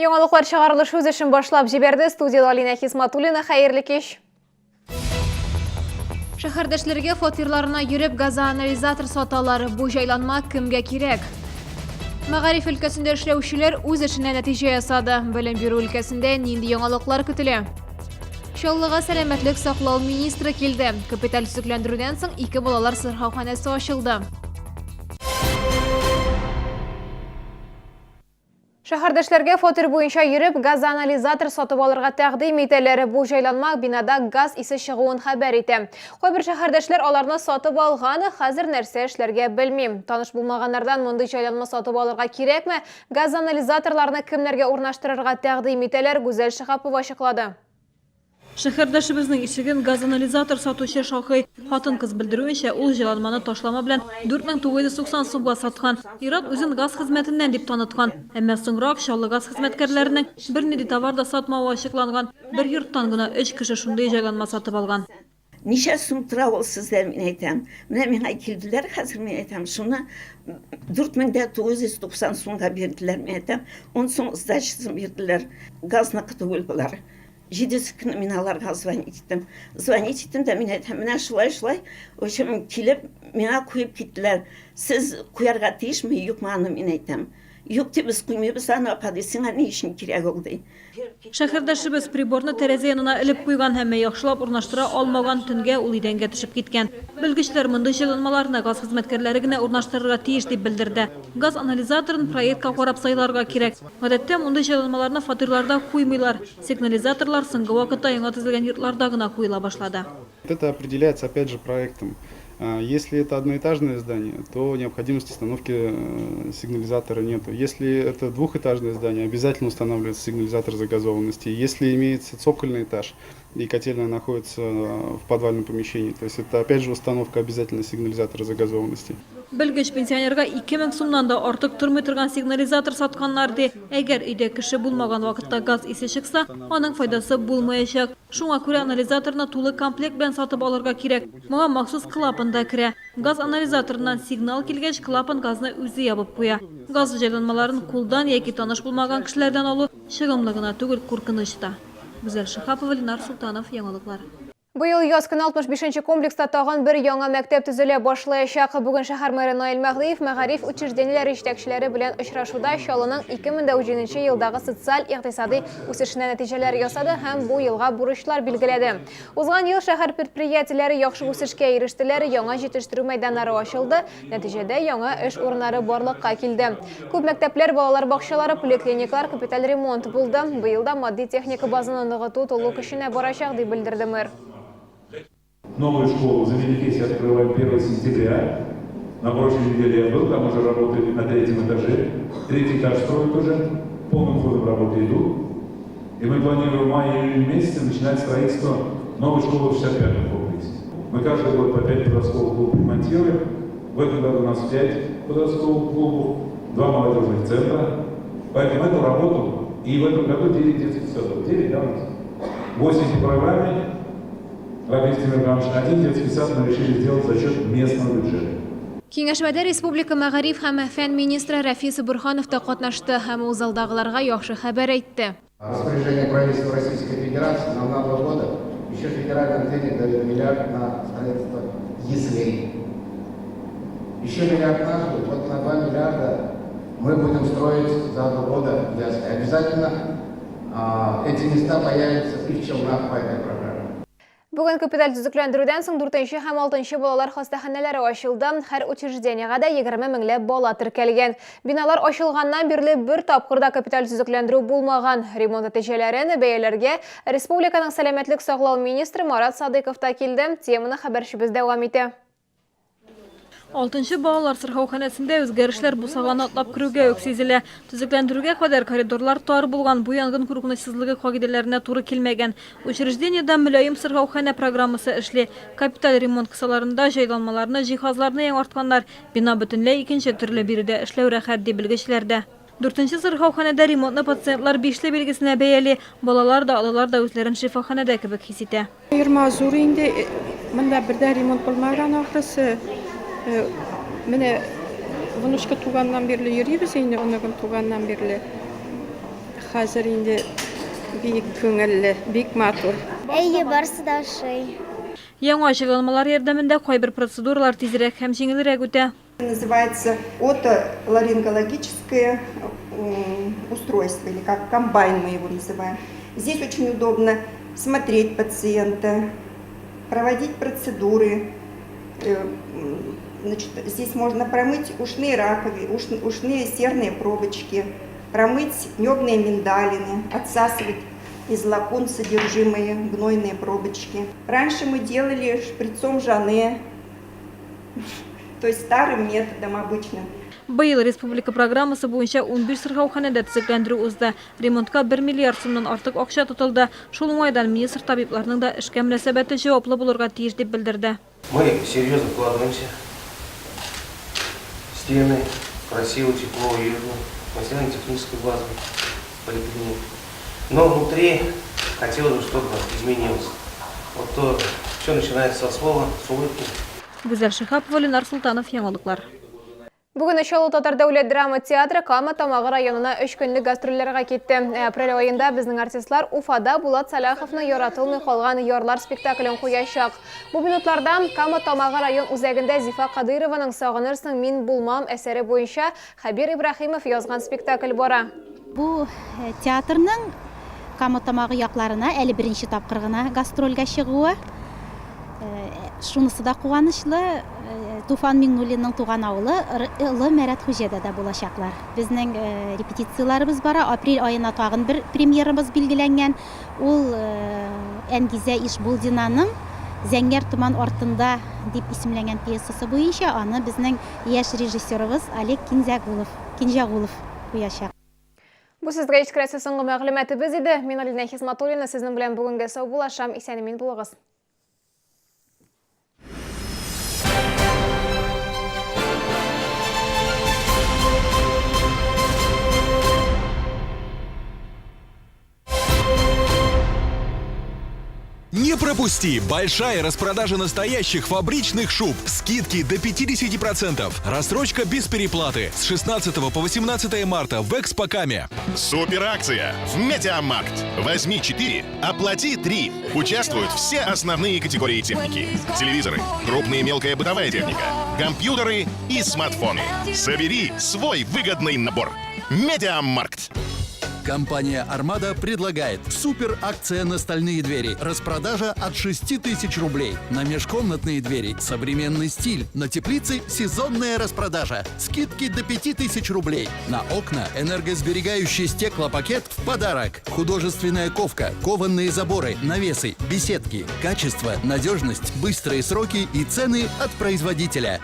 Яңалыклар чыгарылыш үз эшен башлап җибәрде. Студияда Алинә Хисматуллина. Хәерле кич. Шәһәрдәшләргә фатирларына йөреп газоанализатор саталар. Бу җайланма кемгә кирәк? Мәгариф өлкәсендә эшләүчеләр үз эшенә нәтиҗә ясады. Белем бирү өлкәсендә нинди яңалыклар көтелә? Чаллыга сәламәтлек саклау министры килде. Капиталь төзекләндерүдән соң ике балалар сырхауханәсе ачылды. Шәһәрдәшләргә фатир буенча йөреп, газоанализатор сатып алырга тәкъдим итәләр. Бу җайланма бинада газ исе чыгуын хәбәр итә. Кайбер шәһәрдәшләр аларны сатып алган, хәзер нәрсә эшләргә белми. Таныш булмаганнардан мондый җайланма сатып алырга кирәкме? Газоанализаторларны кемнәргә урнаштырырга тәкъдим итәләр, Гүзәл Шиһапова ачыклады. Шәһәрдәшебезнең ишеген газанализатор сатучы шакый. Хатын-кыз белдерүенчә, ул җайланманы ташлама белән 4990 сумга саткан. Ир-ат үзен газ хезмәтеннән дип таныткан. Әмма соңрак Чаллы газ хезмәткәрләренең бернинди товар да сатмавы ачыкланган. Бер йорттан гына өч кеше шундый җайланма сатып алган. Ничә сум тора ул сездә, мин әйтәм. Менә миңа килделәр хәзер, мин әйтәм, шуны 4990 сумга бирделәр, мин әйтәм. Ун сум сдачасын бирделәр. Газныкы түгел болар. Җидесе көнне мин аларга звонить иттем. Звонить иттем дә, мин әйтәм, менә шулай-шулай, в общем, килеп, миңа куеп киттеләр. Сез куярга тиешме, юкмы аны, мин әйтәм. Юк, ди, без куймыйбыз аны, апа, ди, сиңа ни өчен кирәк ул, ди. Шәһәрдәшебез приборны тәрәзә янына элеп куйган, әмма яхшылап урнаштыра алмаган, төнгә ул идәнгә төшеп киткән. Белгечләр мондый җайланмаларны газ хезмәткәрләре генә урнаштырырга тиеш дип белдерде. Газ анализаторын проектка карап сайларга кирәк. Гадәттә, мондый җайланмаларны фатирларда куймыйлар. Сигнализаторлар соңгы вакытта яңа төзелгән йортларда гына куела башлады. Это определяется, опять же, проектом. Если это одноэтажное здание, то необходимости установки э, сигнализатора нету. Если это двухэтажное здание, обязательно устанавливается сигнализатор загазованности. Если имеется цокольный этаж и котельная находится э, в подвальном помещении, то есть это опять же установка обязательно сигнализатора загазованности. Белгеч пенсионерга 2000 сумнан да артык тормый торган сигнализатор сатканнар, ди. Әгәр өйдә кеше булмаган вакытта газ исе чыкса, аның файдасы булмаячак. Шуңа күрә анализаторны тулы комплект белән сатып алырга кирәк. Моңа махсус клапан да керә. Газ анализаторыннан сигнал килгәч, клапан газны үзе ябып куя. Газ җайланмаларын кулдан яки таныш булмаган кешеләрдән алу чыгымлы гына түгел, куркыныч та. Гүзәл Шиһапова, Ленар Солтанов, Яңалыклар. Быел яз көне 65 нче комплекста тагын бер яңа мәктәп төзелә башлаячак. Бүген шәһәр мэры Наил Мәһдиев мәгариф учреждениеләре җитәкчеләре белән очрашуда Чаллының 2017 елдагы социаль-икътисадый үсешенә нәтиҗәләр ясады һәм бу елга бурычлар билгеләде. Узган ел шәһәр предприятиеләре яхшы үсешкә ирештеләр, яңа җитештерү мәйданнары ачылды, нәтиҗәдә яңа эш урыннары барлыкка килде. Күп мәктәпләр, балалар бакчалары, поликлиникалар капиталь ремонт булды. Быел да матди-техника базаны ныгыту тулы көченә барачак, дип белдерде мэр. Новую школу в Замелихесе открываем 1 сентября. На прошлой неделе я был, там уже работают на третьем этаже. Третий этаж строят уже, полным ходом работы идут. И мы планируем в мае-июне месяце начинать строительство новой школы в 65-м комплексе. Мы каждый год по 5 подростковых клубов ремонтируем. В этом году у нас 5 подростковых клубов, 2 молодежных центра. Поэтому эту работу и в этом году 9 детских садов. 9, да, у нас? 8 по программе. Рафис Тимирханович, один детский сад мы решили сделать за счет местного бюджета. Киңәшмәдә республика мәгариф һәм фән министры Рафис Борһанов та катнашты һәм ул залдагыларга яхшы хәбәр әйтте. Распоряжение правительства Российской Федерации нам на два года еще федеральных денег дают миллиард на строительство яслей. Еще миллиард наш будет, вот на 2 миллиарда мы будем строить за два года ясли. Обязательно эти места появятся и в Челнах по этой программе. Бүген капиталь төзекләндерүдән соң 4 һәм 6 балалар хастаханәләре ачылды. Һәр учреждениегә дә 20 меңләп бала теркәлгән. Биналар ачылганнан бирле бер тапкыр да капиталь төзекләндерү булмаган. Ремонт нәтиҗәләрен бәяләргә республиканың сәламәтлек саклау министры Марат Садыйков та килде. Теманы хәбәрчебез дәвам итә. Алтынчы балалар сырхауханәсендә үзгәрешләр бусаганы атлап керүгә үк сизелә. Төзекләндерүгә кадәр коридорлар тар булган, бу янгын куркынычсызлыгы кагыйдәләренә туры килмәгән. Учреждениедә Мөлаем сырхауханә программасы эшли. Капиталь ремонт кысаларында җайланмаларны, җиһазларны яңартканнар. Бина бөтенләй икенче төрле, биредә эшләү рәхәт, ди белгечләр дә. Дүртенче сырхауханәдә ремонтны пациентлар бишле билгесенә бәяли. Балалар да, олылар да үзләрен шифаханәдә кебек хис итә. Йорма зур инде, монда бер дә ремонт булмаган ахрысы. Менә внучка туганнан бирле йөрибез инде, оныгым туганнан бирле. Хәзер инде бик күңелле, бик матур. Әйе, барысы да ошый. Яңа җайланмалар ярдәмендә кайбер процедуралар тизрәк һәм җиңелрәк үтә. Называется отоларингологическое устройство, или как комбайн мы его называем. Здесь очень удобно смотреть пациента, проводить процедуры. Значит, здесь можно промыть ушные раковины, ушные серные пробочки, промыть небные миндалины, отсасывать из лакун содержимые гнойные пробочки. Раньше мы делали шприцом Жане, то есть старым методом обычным. Быел республика программасы буенча 15 сырхауханәдә төзекләндерү узды. Ремонтка 1 миллиард сумнан артык акча тотылды. Шул уңайдан министр табибларның да эшкә мөнәсәбәте җаваплы булырга тиеш дип белдерде. Мы серьезно вкладываемся. Стены, красиво, тепло, уютно. Материально-техническая база поликлиник. Но внутри хотелось бы, чтобы изменилось. Вот то все начинается со слова, с улыбки. Гүзәл Шиһапова, Ленар Солтанов, Яңалыклар. Бүген Чаллы татар дәүләт драма театры Кама Тамагы районына өч көнлек гастрольләргә китте. Ә апрель аенда безнең артистлар Уфада Булат Сәлаховның Яратылмый калган ярлар спектаклен куячак. Бу минутларда Кама Тамагы район үзәгендә Зифа Кадыйрованың Сагынырсың, мин булмам әсәре буенча Хәбир Ибраһимов язган спектакль бара. Бу театрның Кама Тамагы якларына әле беренче тапкыр гына гастрольгә чыгуы. Шунысы да куанычлы, Туфан Миңнуллинның туган авылы Олы Мәрәтхуҗада да булачаклар. Безнең репетицияләребез бара. Апрель аена тагын бер премьерабыз билгеләнгән. Ул Әнгизә Ишбулдинаның Зәңгәр томан артында дип исемләнгән пьесасы буенча аны безнең яшь режиссерыбыз Олег Кинзягулов, Кинҗәгулов куячак. Бу сезгә җиткерәсе соңгы мәгълүматыбыз иде. Мин Алинә Хисматуллина сезнең белән бүгенгә саубуллашам. Исән-имин булыгыз. Не пропусти! Большая распродажа настоящих фабричных шуб. Скидки до 50%. Рассрочка без переплаты. С 16 по 18 марта в Экспокаме. Суперакция в Медиамаркт. Возьми 4, оплати 3. Участвуют все основные категории техники. Телевизоры, крупная и мелкая бытовая техника, компьютеры и смартфоны. Собери свой выгодный набор. Медиамаркт. Компания «Армада» предлагает супер акция на стальные двери. Распродажа от 6000 рублей. На межкомнатные двери современный стиль. На теплице сезонная распродажа. Скидки до 5000 рублей. На окна энергосберегающий стеклопакет в подарок. Художественная ковка, кованные заборы, навесы, беседки. Качество, надежность, быстрые сроки и цены от производителя.